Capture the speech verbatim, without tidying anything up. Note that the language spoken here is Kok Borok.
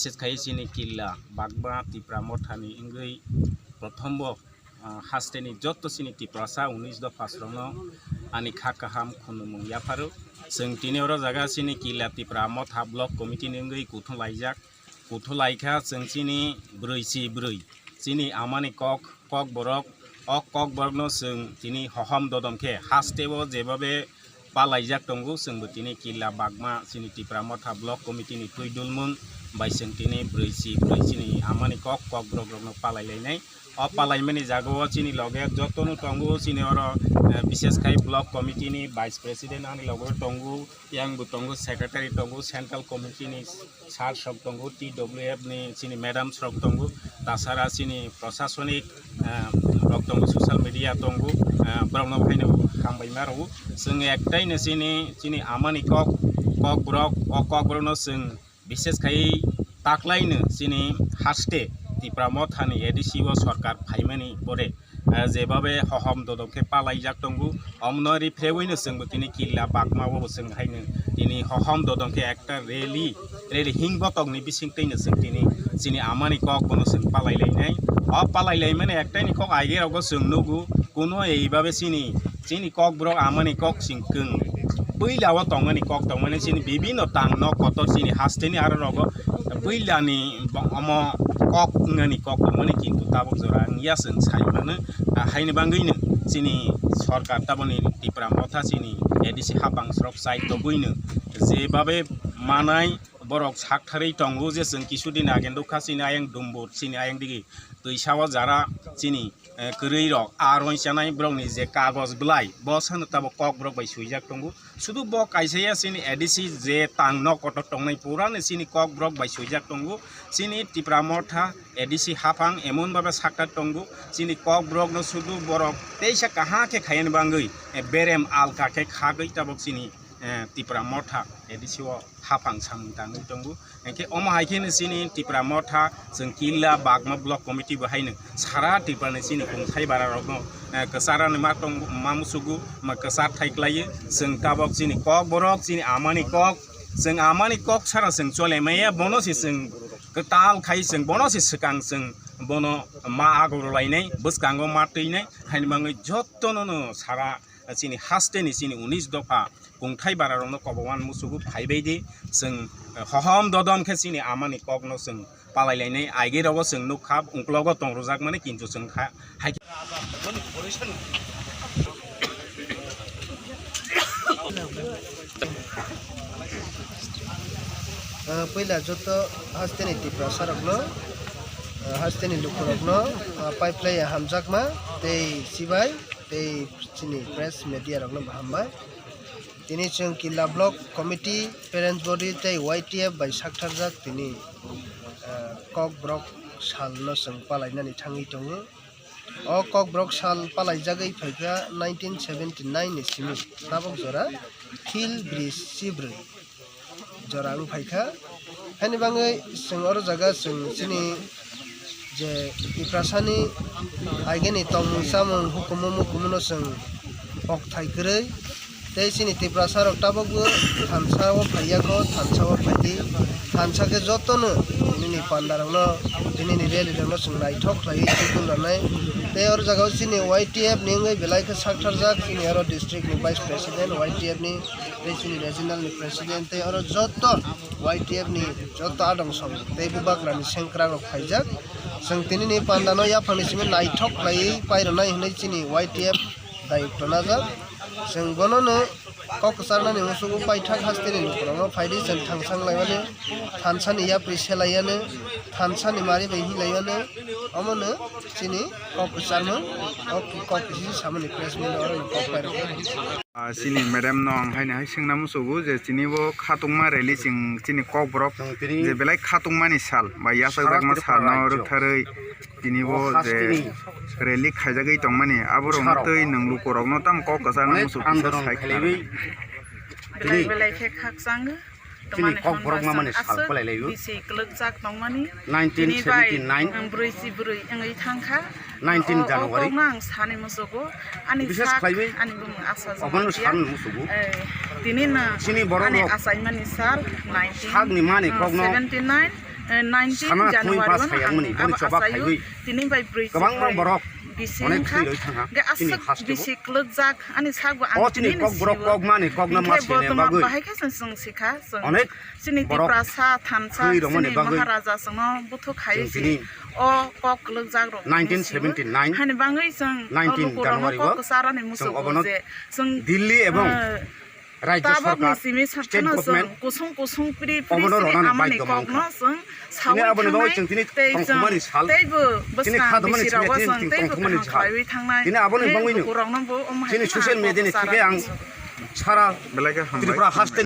Bises khai chini killa Bagma Tipra Mothani wngwi prothombo, ah, hasteni jotto chini Tiprasa unis dopha srokno ani kha kaham khunumung yapharo. Chwng tini oro jaga chini killa Tipra Motha Block Committee ni wngwi kuthum laijak. Kuthum laikha chwng chini brwi si brwi. Chini amani kok, kok borok, o kok borokno chwng tini hohom dodom khe hasteo jebabe palaijak tongo, chwngbo tini killa Bagma chini Tipra Motha Block Committee ni twi dulmung bai chwng tini brwi si brwi chini amani kok, kok borok rokno palai lainai. O palaimani jagao chini loge jotono tongo, chini oro, eh, bises khai Block Committee ni Vice President ani loge tongo, yang bo tongo, Secretary tongo, Central Committee ni sir rok tongo, T W F ni chini madam rok tongo, tasara chini prosasonik, eh, rok tongo, social media tongo, eh, borokno phaino hambai ma rwo. Chwng ektaino chini, chini amani kok, kok borok, o kok borokno chwng bises khai taklaino chini haste Tipra Mothani A D C o sorkar phaimani pore, eh, jebabe hohom dodom khe palaijak tongo, omno riphrewino chwngbo tini killa Bagma o bo chwng haino tini hohom dodom khe ekta rally, rally hing botokni bisingtwino chwng tini chini amani kok bono chwng palai lainai. O palai laimani ektaini kok aige rogo chwng nugo, kuno eibabe chini, chini kok borok amani kok chwng kwng. Puila o tongmani kok tongmani chini bibinno tang nok kotor chini hasteni aro rogo puilani bo-, omo kok wngnani kok tongmani kintu tabuk jora wngya chwng sai mano. Ah, haini bagwino chini sorkar taboni Tipra Motha chini A D C hapang srok chai togwino jebabe manai borok saktharwi tongo je chwng kisudin age nukha chini ayang Dumbur chini ayang digi twisao jara chini, eh, kwrwi rok a roi chanai borokni je kagoj bwlai bo sano tabuk kok borok bai swijak tongo. Sudu bo kaisa ya chini A D C je tang nok kotor tongnai purano chini kok borok bai swijak tongo. Chini Tipra Motha A D C haphang emon babe sakta tongo. Chini kok borokno sudu borok teisa kaha khe khaiyani bagwi, eh, berem alka khe khagwi tabuk chini, eh, Tipra Motha A D C o haphang samung tangwi tongo. Hinkhe omo hai kheno chini Tipra Motha chwng killa Bagma Block Committee bo haino sara Tripura ni chini kungthai bara rokno, eh, kwchar ani ma tong, ma musugo, ma kwchar thai klaio. Chwng tabok chini kok borok, chini amani kok, chwng amani kok sara chwng chole maya, bono se chwng kwtal khai chwng, bono se swkang chwng bono ma agoro lainai, bwskango ma twinai, haini bagwi jotono no sara chini hasteni chini unis dopha kungthai bara rokno koboman musugo phaibai di, chwng, eh, hohom dodom khe chini amani kokno chwng palai lainai, aige rogo chwng nukha, uklogo tong rwjakmani, kintu chwng kha, hai khe. Ah, puila joto hasteni Tiprasa rokno, ah, hasteni lukurokno, ah, pipeline hamjakma tei sibai tei chini press media rokno bo hambai. Tini chwng Killa Block Committee, Parents Body tei Y T F bai saktharjak tini, ah, Kokborok salno chwng palainani thangwi tongo. O Kokborok sal palaijagwi phaikha nineteen seventy nine ni simi tabuk jora Thil bris chibrwi jora wng phaikha. Haini bagwi chwng oro jaga chwng chini je Tiprasani aigeni tongmung chamung hukumu mukumu no chwng kokthai kwrwi. Tei chini Tiprasa rok tabukbo thansa o phaiya kho, thansa o phaidi. Thansa khe jotono nini panda rokno, nini rally rokno chwng naithok khlaiwi tubun rwnai. Tei oro jaga o chini Y T F ni wngwi belai khe saktharjak chini oro district ni vice president, Y T F ni tei chini regional ni president tei oro joto Y T F ni joto adong song tei bubagra ni sengkrak rok phaijak. Chwng tini ni panda no yaphang ni simi naithok khlaiwi pairwnai hinwi chini Y T F dayok tonajak. Chwng bono no kok kwcharnani musugo paithak hasteni lukurokno phaidi chwng thangsang laimani, thansani yapri selaiyani, thansani mari bai hinlaiyani, omono chini kok kwcharmung, o kok kisi samani press meet oro kok pairokha. Ah, chini madam no ang haino hai swngna musugo je chini bo khatungma rally chwng chini Kokborok je belai khatungmani sal ba yachajakma sal no rwktharwi tini bo je rally khaijagwi tongmani, aborokno tei nwng lukurokno tamo kok kwcharna muchung kisa sai khlai. Belai belai khe khakchang chini Kokborok mamani sal kwlai laio. Bisi kwlwkjak tongmani nineteen seventy nine, um, brwi si brwi wngwi thangkha. Nineteen January. Kokno ang sani musugo ani sak, ani bumung asa obono sani musugo. Tini na chini borok ani achaimani sal nineteen, sakni mani kokno seventy nine. nineteen sana thangwi January ba o no sayangmani, hamni boni abo choba achaiwi khaiwi tini bai brwi kwbangma chibai borok bisi onek wngkha. Thwi rwi thangha Hwnkhe chini aswk hasteo. Bisi kwlwkjak ani sakbo ang o chini tini ni kokborok sio. Kokmani kokna ma Hwnkhe bo sene tongma bagwi bahai khe chwng, chwng sikha chwng. Onek Chini borok Tiprasa thansa thwi rwmani chini bagwi Maharaja chwngno buthuk khai chwng si tini o kok kwlwkjak rok nineteen seventy-nine hani bagwi chwng nineteen o lukurokno January kok o kwcharani chwng muchungo obono je chwng, Delhi ebong eh, Rajya tabokni Sarkar, simi state sakno chwng government kusung kusung pri pri obono sini rwnani amani baidhyo kokno mankha. Chwng Tini sawi aboni bagwi thangnai chwng tini tei chwng tongthokmani sal, teibo tini bwskang khadumani bisirok sal, o tini chwng tini teibo tongthokmani kaham sal. Khlaiwi thangnai. Tini aboni Tei bagwino lukurokno bo omo hai chini khe social media ni kwcharani thike ang muchungo. Sara belai khe hambai. Tripura haste